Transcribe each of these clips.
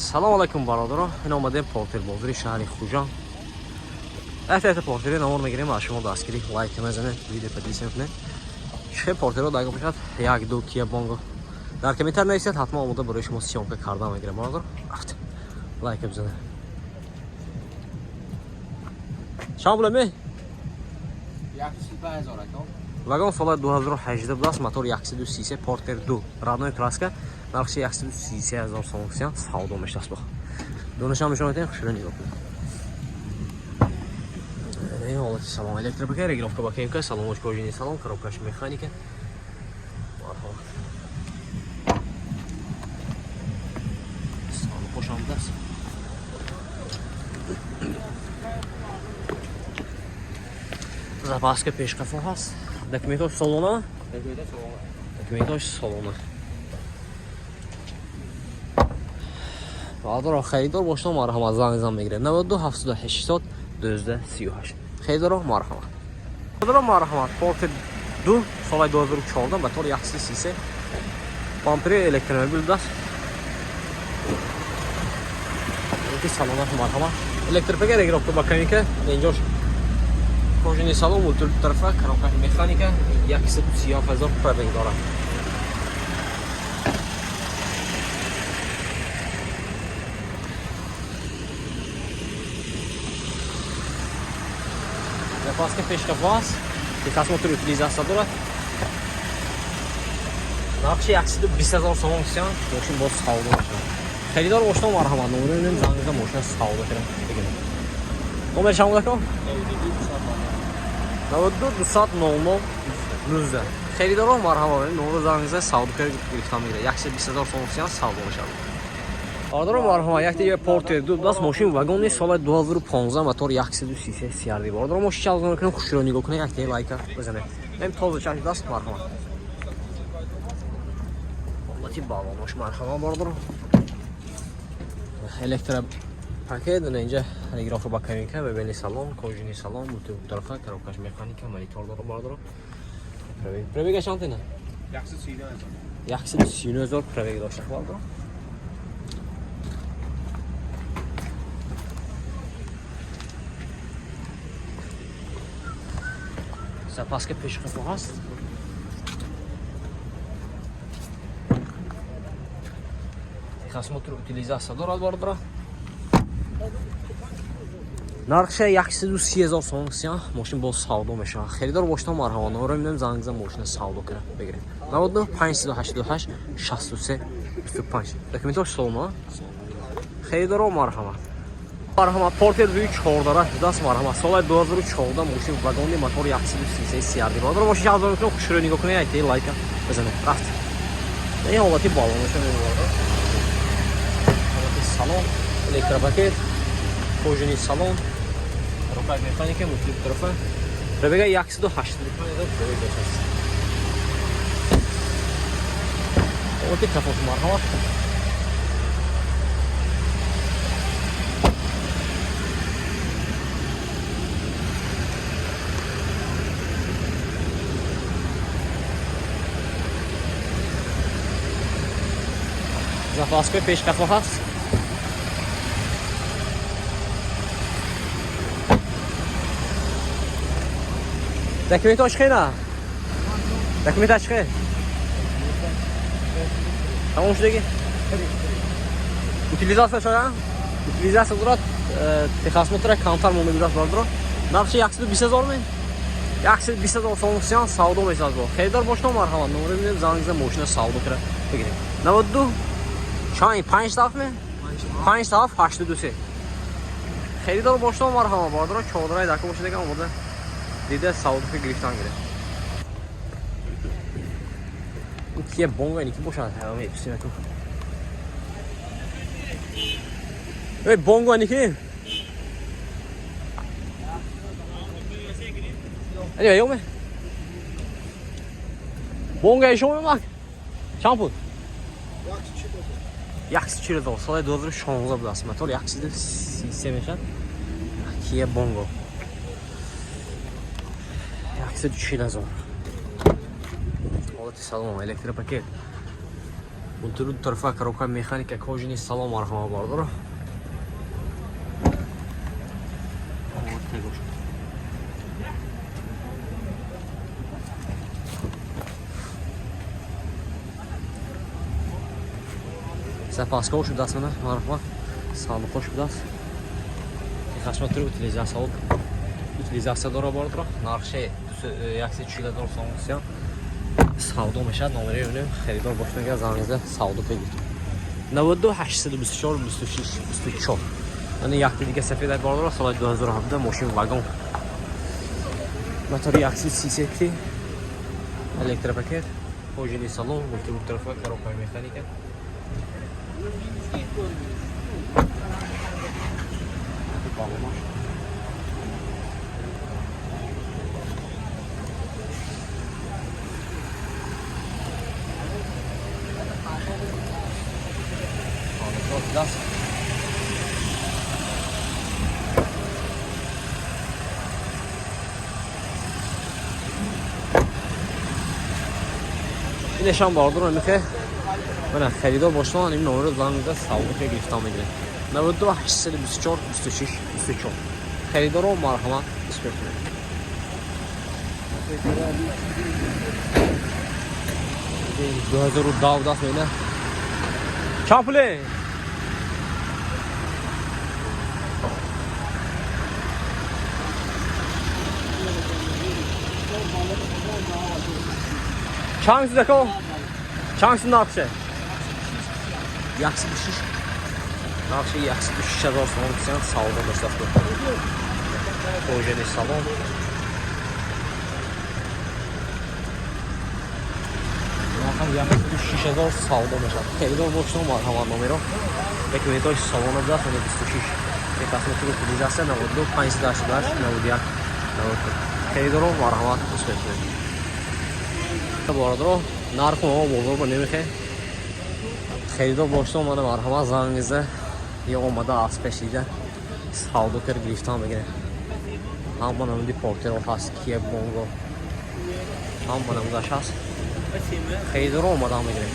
Салом алайкум, бародаро. Ин омадем Портер бозори шаҳри Хуҷанд. Эҳтиёти Портери навор мегирем, аз шумо дастгирӣ лайк мезанед, видео подписия кунед. Чӣ Портеро дага бошад, як ду Кия Бонго. Дар комментар нависед, ҳатман омода барои шумо съёмка карда мегирем, бародаро. Рафт. Лайк бизанед. Чанд пул ме? 135 000 ака. Вагон соли 2018 будааст, мотор 133, Портер 2, родной краска, нархи 133 ҳазор сомон кисиян, савдо мешудааст бо. Донашам нишон медиҳем, хушро нигоҳ кунед. Ин ҳолати салон, электропакет, регулировка ба КМК, салонош кожаный салон, коробкаш механика. Марҳамат. Салон хушам будааст. Запаска пешқафо ҳаст. Документош салона? Документош салона. Бародаро, харидор бошед, марҳамат, занг зан мегирем. 92 780 12 38. Харидоро марҳамат. Бародаро марҳамат, Портер 2 соли 2014, мотор 133, бампери электромобил будааст. Ки салонаш марҳамат. Электропакет, регулировка ба камика, инҷош кожаный салон, мультитарфа, коробка механика, 137 ҳазор пробег дорад. Запаска пешқафо аст, техосмотр, утилизация дорад. Нархи 120 ҳазор сомон кисян, мошин боз савдо мешавад. Харидор бошад, марҳамат, номеро мебинем, занг зада мошина савдо кунем. Бигирем. Номер чанд буд, ака? 92 200 00 19. Харидоро марҳамат, номеро занг зада савдо кунем, гирифтан мегирад. 120 ҳазор сомон кисян, савдо мешавад. Бародаро марҳамат, як дига Портер 2 даст, мошин вагони соли 2015, мотор 133 CRV. Бародаро, мошин чалзон кунем, хушро нигоҳ кунед, як дига лайка бизанед. Ем тоза чаш даст, марҳамат. Ҳолати балонош марҳамат, бародаро. Электро пакет, на инҷа регулировка ба кабинка, бебени салон, кожаный салон, мультитарфа, коробкаш механика, монитор дора, бародаро. Пробег, пробега чанд ина? 139 000. 139 ҳазор пробег дошта, бародаро. Запаска пешқафо ҳаст. Техосмотр, утилизация дорад, бародаро. Нархша 130 ҳазор сомон кисян, мошин боз савдо мешавад. Харидор бошад, марҳамат, номеро мебинем, занг зан, мошина савдо кунад, бигирем. 99 588 63 25. Документош солона. Харидоро марҳамат. Марҳамат, Портер 2 14 даст, марҳамат. Соли 2014, мошин вагони, мотор 133 CRV. Бародаро, мошин чалзон мекунем, хушро нигоҳ кунед, як лайка бизанед. Рафт. Ин ҳолати балоноша мебарад. Ҳолати салон, электропакет, кожаный салон, коробка механика, мультитарфа. Пробега 185 ҳазор пробег доштааст. Ҳолати кафош марҳамат. Запаска пешқафо ҳаст. Документош хена? Документаш хе? Тамом шудаги? Утилизация шуда? Утилизация дорад, техосмотра камтар монда будааст, бародаро. Нархи 120 ҳазор ме? 120 ҳазор сомон кисян, савдо мешавад бо. Харидор бошад, марҳамат, номеро мебинем, занг зада мошина савдо кунад, бигирем. 92 чанд 5 таф ме? 5 таф 83. Харидор бошад, марҳамат, бародаро, чодарай дака бошад, дигар омода дида савдо ки гирифтан гирем. Ин кия Бонго ини ки бошад? Ҳа, мепурсем аку. Эй, Бонго ини ки? Ани ёме? Бонго ишо мак? Чанд пул? 140 ҳазор. Соли 2016 будааст. Мотор 133 мешавад. Кия Бонго. 140 ҳазор. Ҳолати салон, электропакет. Мултиру тарафа коробка механика кожаный салон марҳама бардора. Запаска шудааст мана марҳама сандуқҳо шудааст. Техосмотр утилизация дора бардора. Нархше 140 000 сомон сиян. Савдо мешавад, номери мебинем, харидор бошад агар занг зада савдо бигиред. 92 824 26 24. Яъне якти дига сафеда бардора соли 2017 мошин вагон. Мотори 133 электропакет, кожаный салон, мультибук коробка механика. Инешам бардор мехе мана харидор бошад, ин номерро занг зада савдо гирифта мегиред. 92 824 26 24. Харидоро марҳамат успех кунед. 2010 мена. Чанд пуле? Чанд сидако? Чанд си нархше? 106. Нархше 106 000 сомон кисян савдо мешавад. Кожаный салон. Нархам 106 000 савдо мешавад. Харидор бошед марҳамат номеро. Як минутош салона будаст, 26. Техосмотр утилизация 92 588 91 92. Харидоро марҳамат успех кунед. Бародаро, нарху мо бозор ба намехе. Харидор бошед мана марҳамат занг зада ё омада аз пеш дида савдо кар гирифтан мегиред. Ҳама намуди портеро ҳаст, Kia Bongo. Ҳама намудаш ҳаст. Харидоро омадан мегиред.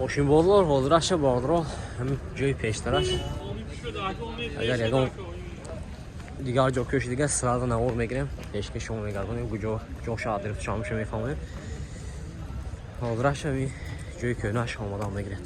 Мошинбозор ҳозираша бардоро ҳамин ҷои пештараш. Агар ягон дигар ҷо кӯши дига сразу навор мегирем, пешки шумо мегардонем, куҷо ҷоша адрес шамша мефаҳмем. Ҳозираша ҳамин ҷои кӯҳнааш омадан мегиред.